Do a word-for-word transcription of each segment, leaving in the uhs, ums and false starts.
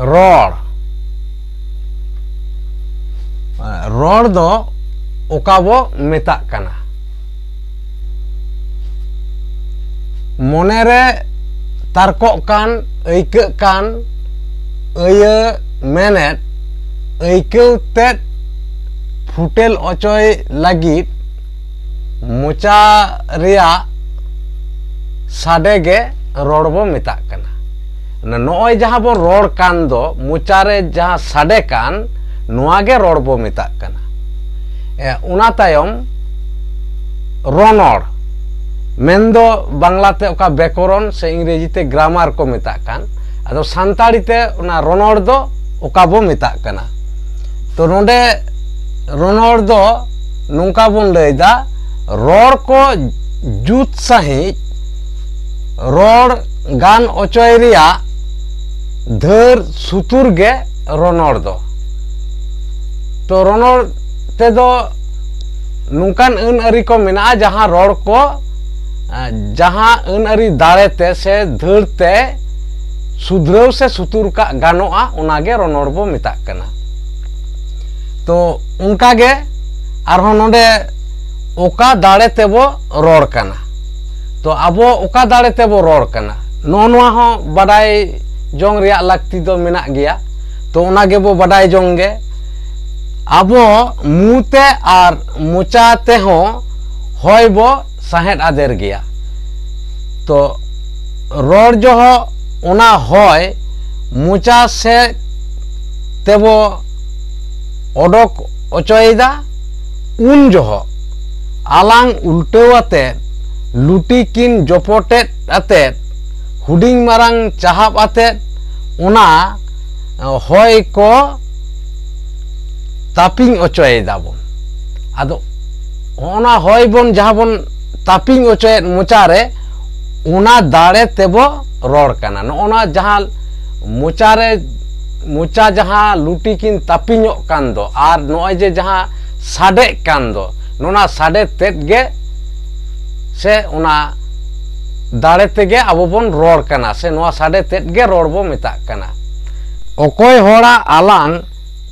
ᱨᱚᱲ᱾ ᱨᱚᱲ ᱫᱚ ᱚᱠᱟ ᱵᱚ ᱢᱮᱛᱟᱜ ᱠᱟᱱᱟ? ᱢᱚᱱᱮ ᱨᱮ ᱛᱟᱨᱠᱚᱜ ᱠᱟᱱ, ᱟᱹᱭᱠᱟᱹᱜ ᱠᱟᱱ, ᱟᱹᱭᱟᱹ ᱢᱮᱱᱮᱫ, ᱟᱹᱭᱠᱟᱹᱣ ᱛᱮᱫ ᱯᱷᱩᱴᱮᱞ ᱚᱪᱚᱭ ᱞᱟᱹᱜᱤᱫ ᱢᱚᱪᱟ ᱨᱮᱭᱟᱜ ᱥᱟᱰᱮ ᱜᱮ ᱨᱚᱲ ᱵᱚ ᱢᱮᱛᱟᱜ ᱠᱟᱱᱟ᱾ ᱱᱚᱜᱼᱚᱭ ᱡᱟᱦᱟᱸ ᱵᱚ ᱨᱚᱲ ᱠᱟᱱ ᱫᱚ, ᱢᱚᱪᱟ ᱨᱮ ᱡᱟᱦᱟᱸ ᱥᱟᱰᱮ ᱠᱟᱱ, ᱱᱚᱣᱟ ᱜᱮ ᱨᱚᱲ ᱵᱚ ᱢᱮᱛᱟᱜ ᱠᱟᱱᱟ᱾ ᱮ, ᱚᱱᱟ ᱛᱟᱭᱚᱢ ᱨᱚᱱᱚᱲ, ᱢᱮᱱᱫᱚ ᱵᱟᱝᱞᱟ ᱛᱮ ᱚᱠᱟ ᱵᱮᱠᱚᱨᱚᱱ ᱥᱮ ᱤᱝᱨᱮᱡᱤ ᱛᱮ ᱜᱨᱟᱢᱟᱨ ᱠᱚ ᱢᱮᱛᱟᱜ ᱠᱟᱱ, ᱟᱫᱚ ᱥᱟᱱᱛᱟᱲᱤ ᱛᱮ ᱚᱱᱟ ᱨᱚᱱᱚᱲ ᱫᱚ ᱚᱠᱟ ᱵᱚ ᱢᱮᱛᱟᱜ ᱠᱟᱱᱟ᱾ ᱛᱚ ᱱᱚᱰᱮ ᱨᱚᱱᱚᱲ ᱫᱚ ᱱᱚᱝᱠᱟ ᱵᱚᱱ ᱞᱟᱹᱭᱫᱟ, ᱨᱚᱲ ᱠᱚ ᱡᱩᱛ ᱥᱟᱺᱦᱤᱡ ᱨᱚᱲ ᱜᱟᱱ ᱚᱪᱚᱭ ᱨᱮᱭᱟᱜ ᱫᱷᱟᱹᱨ ᱥᱩᱛᱩᱨ ᱜᱮ ᱨᱚᱱᱚᱲ ᱫᱚ᱾ ᱛᱚ ᱨᱚᱱᱚᱲ ᱛᱮᱫᱚ ᱱᱚᱝᱠᱟᱱ ᱟᱹᱱ ᱟᱹᱨᱤ ᱠᱚ ᱢᱮᱱᱟᱜᱼᱟ, ᱡᱟᱦᱟᱸ ᱨᱚᱲ ᱠᱚ, ᱡᱟᱦᱟᱸ ᱟᱹᱱ ᱟᱹᱨᱤ ᱫᱟᱲᱮ ᱛᱮ ᱥᱮ ᱫᱷᱟᱹᱲ ᱛᱮ ᱥᱩᱫᱷᱨᱟᱹᱣ ᱥᱮ ᱥᱩᱛᱩᱨ ᱠᱟᱜ ᱜᱟᱱᱚᱜᱼᱟ, ᱚᱱᱟ ᱜᱮ ᱨᱚᱱᱚᱲ ᱵᱚ ᱢᱮᱛᱟᱜ ᱠᱟᱱᱟ᱾ ᱛᱚ ᱚᱱᱠᱟ ᱜᱮ ᱟᱨᱦᱚᱸ ᱱᱚᱰᱮ ᱚᱠᱟ ᱫᱟᱲᱮ ᱛᱮᱵᱚ ᱨᱚᱲ ᱠᱟᱱᱟ᱾ ᱛᱚ ᱟᱵᱚ ᱚᱠᱟ ᱫᱟᱲᱮ ᱛᱮᱵᱚ ᱨᱚᱲ ᱠᱟᱱᱟ, ᱱᱚᱜᱼᱚ ᱱᱚᱣᱟ ᱦᱚᱸ ᱵᱟᱰᱟᱭ ᱡᱚᱝ ᱨᱮᱭᱟᱜ ᱞᱟᱹᱠᱛᱤ ᱫᱚ ᱢᱮᱱᱟᱜ ᱜᱮᱭᱟ᱾ ᱛᱚ ᱚᱱᱟ ᱜᱮᱵᱚ ᱵᱟᱰᱟᱭ ᱡᱚᱝ ᱜᱮ᱾ ᱟᱵᱚ ᱢᱩ ᱛᱮ ᱟᱨ ᱢᱚᱪᱟ ᱛᱮᱦᱚᱸ ᱦᱚᱭ ᱵᱚ ᱥᱟᱦᱮᱫ ᱟᱫᱮᱨ ᱜᱮᱭᱟ᱾ ᱛᱚ ᱨᱚᱲ ᱡᱚᱦᱚᱜ ᱚᱱᱟ ᱦᱚᱭ ᱢᱚᱪᱟ ᱥᱮᱫ ᱛᱮᱵᱚ ᱚᱰᱚᱠ ᱚᱪᱚᱭᱮᱫᱟ, ᱩᱱ ᱡᱚᱦᱚᱜ ᱟᱞᱟᱝ ᱩᱞᱴᱟᱹᱣ ᱟᱛᱮᱫ, ᱞᱩᱴᱤ ᱠᱤᱱ ᱡᱚᱯᱚᱴᱮᱫ ᱟᱛᱮᱫ, ᱦᱩᱰᱤᱧ ᱢᱟᱨᱟᱝ ᱪᱟᱦᱟᱵ ᱟᱛᱮᱫ ᱚᱱᱟ ᱦᱚᱭ ᱠᱚ ᱛᱟᱹᱯᱤᱧ ᱚᱪᱚᱭᱮᱫᱟ ᱵᱚᱱ᱾ ᱟᱫᱚ ᱦᱚᱸᱜᱼᱱᱟ ᱦᱚᱭ ᱵᱚᱱ ᱡᱟᱦᱟᱸ ᱵᱚᱱ ᱛᱟᱹᱯᱤᱧ ᱚᱪᱚᱭᱮᱫ ᱢᱚᱪᱟ ᱨᱮ, ᱚᱱᱟ ᱫᱟᱲᱮ ᱛᱮᱵᱚ ᱨᱚᱲ ᱠᱟᱱᱟ᱾ ᱱᱚᱜᱼᱱᱟ ᱡᱟᱦᱟᱸ ᱢᱚᱪᱟ ᱨᱮ, ᱢᱚᱪᱟ ᱡᱟᱦᱟᱸ ᱞᱩᱴᱤ ᱠᱤᱱ ᱛᱟᱹᱯᱤᱧᱚᱜ ᱠᱟᱱ ᱫᱚ, ᱟᱨ ᱱᱚᱜᱼᱚᱭ ᱡᱮ ᱡᱟᱦᱟᱸ ᱥᱟᱰᱮᱜ ᱠᱟᱱ ᱫᱚ, ᱱᱚᱣᱟ ᱥᱟᱰᱮ ᱛᱮᱫ ᱜᱮ ᱥᱮ ᱚᱱᱟ ᱫᱟᱲᱮ ᱛᱮᱜᱮ ᱟᱵᱚ ᱵᱚᱱ ᱨᱚᱲ ᱠᱟᱱᱟ, ᱥᱮ ᱱᱚᱣᱟ ᱥᱟᱰᱮ ᱛᱮᱫ ᱜᱮ ᱨᱚᱲ ᱵᱚ ᱢᱮᱛᱟᱜ ᱠᱟᱱᱟ᱾ ᱚᱠᱚᱭ ᱦᱚᱲᱟᱜ ᱟᱞᱟᱝ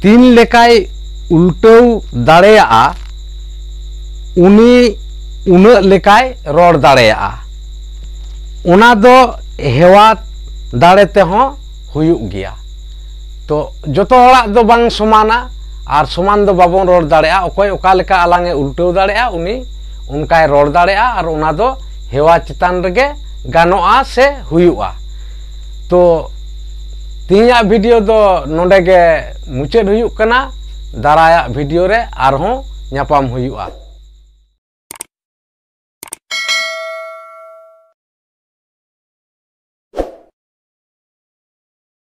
ᱛᱤᱱ ᱞᱮᱠᱟᱭ ᱩᱞᱴᱟᱹᱣ ᱫᱟᱲᱮᱭᱟᱜᱼᱟ, ᱩᱱᱤ ᱩᱱᱟᱹᱜ ᱞᱮᱠᱟᱭ ᱨᱚᱲ ᱫᱟᱲᱮᱭᱟᱜᱼᱟ᱾ ᱚᱱᱟ ᱫᱚ ᱦᱮᱣᱟ ᱫᱟᱲᱮ ᱛᱮᱦᱚᱸ ᱦᱩᱭᱩᱜ ᱜᱮᱭᱟ᱾ ᱛᱚ ᱡᱚᱛᱚ ᱦᱚᱲᱟᱜ ᱫᱚ ᱵᱟᱝ ᱥᱚᱢᱟᱱᱟ, ᱟᱨ ᱥᱚᱢᱟᱱ ᱫᱚ ᱵᱟᱵᱚᱱ ᱨᱚᱲ ᱫᱟᱲᱮᱭᱟᱜᱼᱟ᱾ ᱚᱠᱚᱭ ᱚᱠᱟ ᱞᱮᱠᱟ ᱟᱞᱟᱝ ᱮ ᱩᱞᱴᱟᱹᱣ ᱫᱟᱲᱮᱭᱟᱜᱼᱟ, ᱩᱱᱤ ᱚᱱᱠᱟᱭ ᱨᱚᱲ ᱫᱟᱲᱮᱭᱟᱜᱼᱟ, ᱟᱨ ᱚᱱᱟ ᱫᱚ ᱦᱮᱣᱟ ᱪᱮᱛᱟᱱ ᱨᱮᱜᱮ ᱜᱟᱱᱚᱜᱼᱟ ᱥᱮ ᱦᱩᱭᱩᱜᱼᱟ᱾ ᱛᱚ ᱛᱮᱦᱮᱧᱟᱜ ᱵᱷᱤᱰᱤᱭᱳ ᱫᱚ ᱱᱚᱰᱮ ᱜᱮ ᱢᱩᱪᱟᱹᱫ ᱦᱩᱭᱩᱜ ᱠᱟᱱᱟ᱾ ᱫᱟᱨᱟᱭᱟᱜ ᱵᱷᱤᱰᱤᱭᱳ ᱨᱮ ᱟᱨᱦᱚᱸ ᱧᱟᱯᱟᱢ ᱦᱩᱭᱩᱜᱼᱟ᱾